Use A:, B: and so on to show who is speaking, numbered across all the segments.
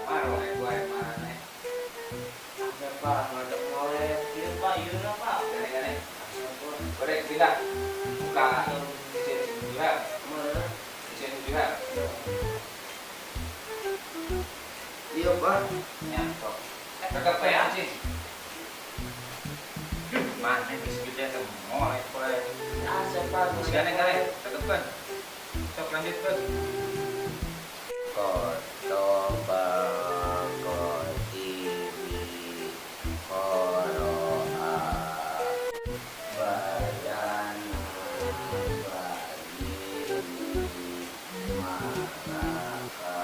A: Maroleh wae maneh.
B: Pak, ngajak ngoleh. Iya, Pak, iya lah, Pak.
A: Gane-gane. Boleh pindah. Buka izin juga.
B: Mana?
A: Izin juga.
B: Iya, Pak.
A: Ya, sok. Tetep ya, sih. Mana geus gede teh ngoleh wae.
B: Asep, Pak.
A: Geus gane-gane, tetepkeun. Sok lanjutkeun.
B: Kotoba kotibi koroa bayana bayini maraka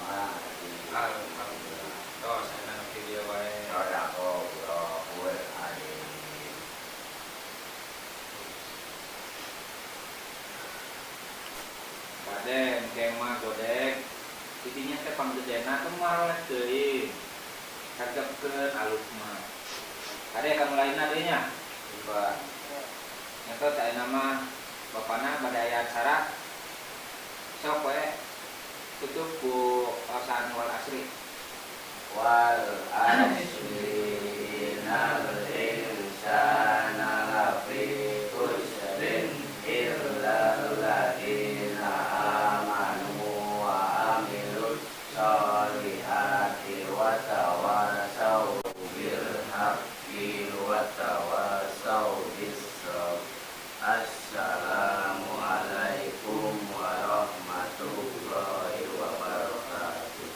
B: mari.
A: Alhamdulillah. Tos enak video wae.
B: Sadaqallahul alim.
A: Baden, kema godek. Intinya teh panggedena teh maroleh teuing. Kagepkeun alus mah. Kade kamu lainna deui nya?
B: Pak.
A: Nyata teh ayeuna mah bapana bade aya acara. Sok we tutup ku waosan wal asri.
B: Wal asri innal insana lafi khusrin illa alladziina amanu wa amilus sholihati wa tawasaw bil haqqi wa tawasaw bis sabr. Assalamualaikum warahmatullahi wabarakatuh.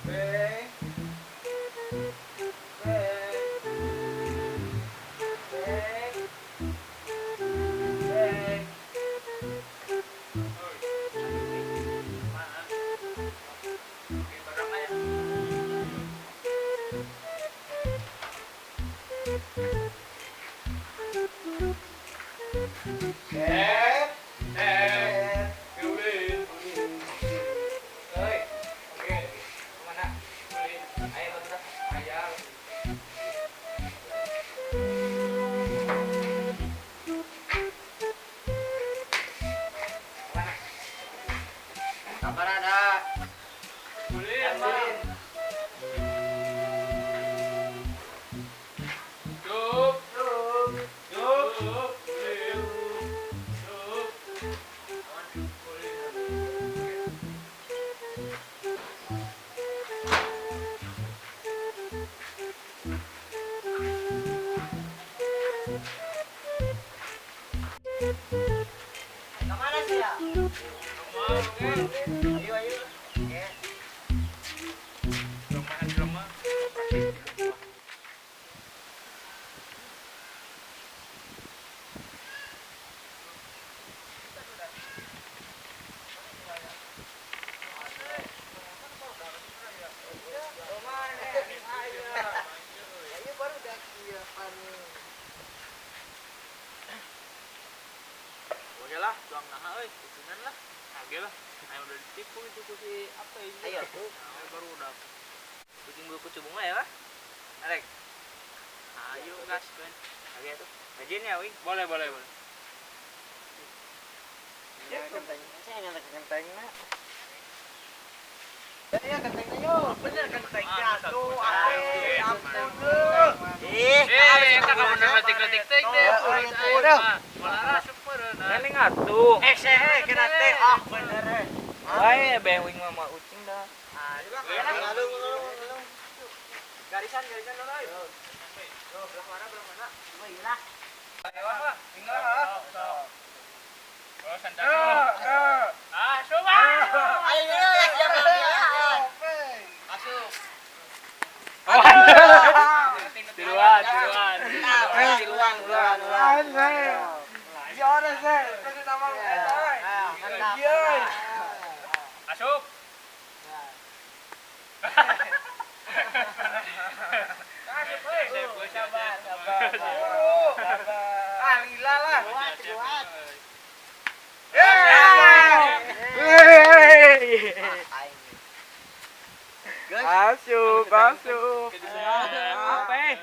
A: Beng. Beng. Beng. Beng. Oi. Mana? Oke, barang aja.
B: Set.
A: Eh, ulin. Oi. Oke. Kemana? Ulin. Ayo, udah. Ayo. Kemana?
B: Kapan ada?
A: Ulin, Bang. Cup.
B: Cup.
A: Cup. Ulin. Cup. Ulin.
B: Kemana sih ya?
A: Oke.
B: Ayo, ayo. Oke.
A: Rumah di rumah. Praktis di rumah.
B: Ayo baru udah kiapan.
C: Oke lah, tuang naha euy, kucingan lah. Oke lah. Ayo udah ditipu itu ku si apa ini?
B: Ayo tuh.
C: Nah, baru udah. Kucing bulu kucing bunga ya, Pak? Arek. Ayo gas, Ben. Oke tuh. Ngajin ya, Wing?
A: Boleh, boleh, boleh.
B: Ya, kenteng. Saya nggak kenteng nak. Ya, ya kentengnya yo. Bener kentengnya
C: Ah,
B: tuh.
C: ampun.
B: Ampun lu. Ih,
C: Eh, eta ka bener letik-letik teh deh.
B: Oh, udah.
C: Malah super.
A: Neneng atuh.
B: Eh, saya kena teh. Ah, bener eh.
A: Wae beng wing mama ucing dah.
B: Ah, juga ngalung, ngalung, ngalung. Garisan, garisan dulu, ayo. Tuh, belah mana, belah mana? Coba iya lah.
A: Ayo, tinggal ah.
C: Oh, santai. Ah, coba.
B: Ayo, ayo, siap, siap. Masuk.
A: Tiruan, tiruan.
C: Luan, luan, luan.
A: Asup.
C: Sabar, sabar. Ah, lila lah. Asup, asup.
A: Apa?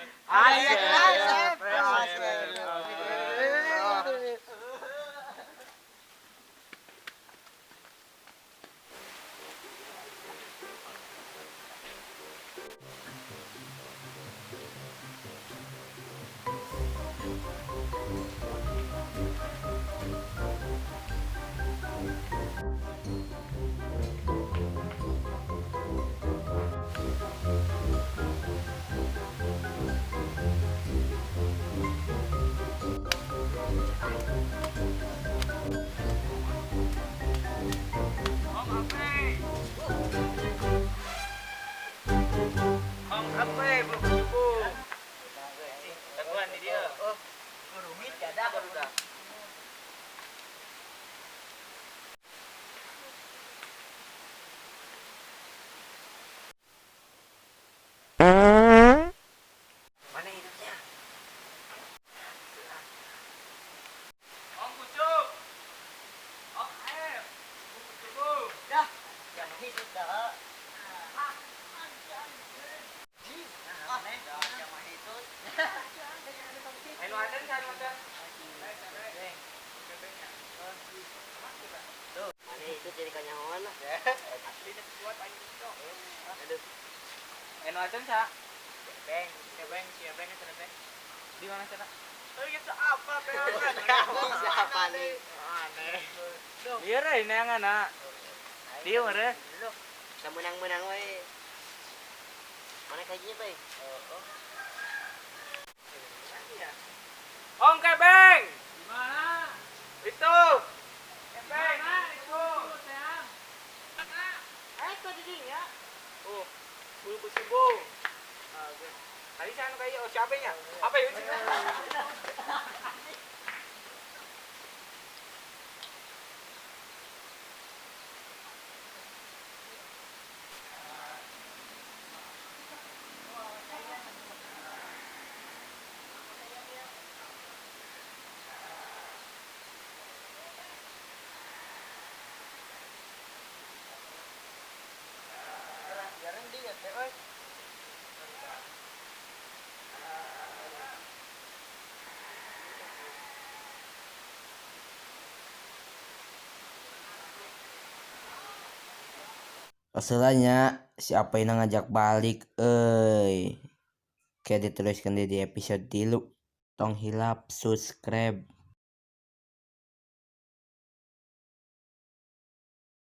A: Om apa belum cukup. Tangguhan di dia.
B: Oh, rumit ada udah. Mana hidupnya?
A: Om kucuk. Om F. Kucuk.
B: Dah, jangan hidup dah. Mana itu jadi kanyawan lah. Aduh.
C: Eno acan sa. Beng, beng, si beng itu teh. Di mana sana? Apa
B: Siapa nih?
C: Aneh. Iya reh, ini yang anak. Dia mana?
B: Menang-menang we. Mana kajinya, Bay?
C: Om Kebeng. Di mana? Itu. Kebeng. Itu.
B: Eh, kok di ya?
C: Oh, bulu kucubung. Tadi saya kayak oh siapa nya? Apa ya?
D: Masalahnya si Apaina ngajak balik euy. Kayak diteruskan di episode 3. Tong hilap subscribe.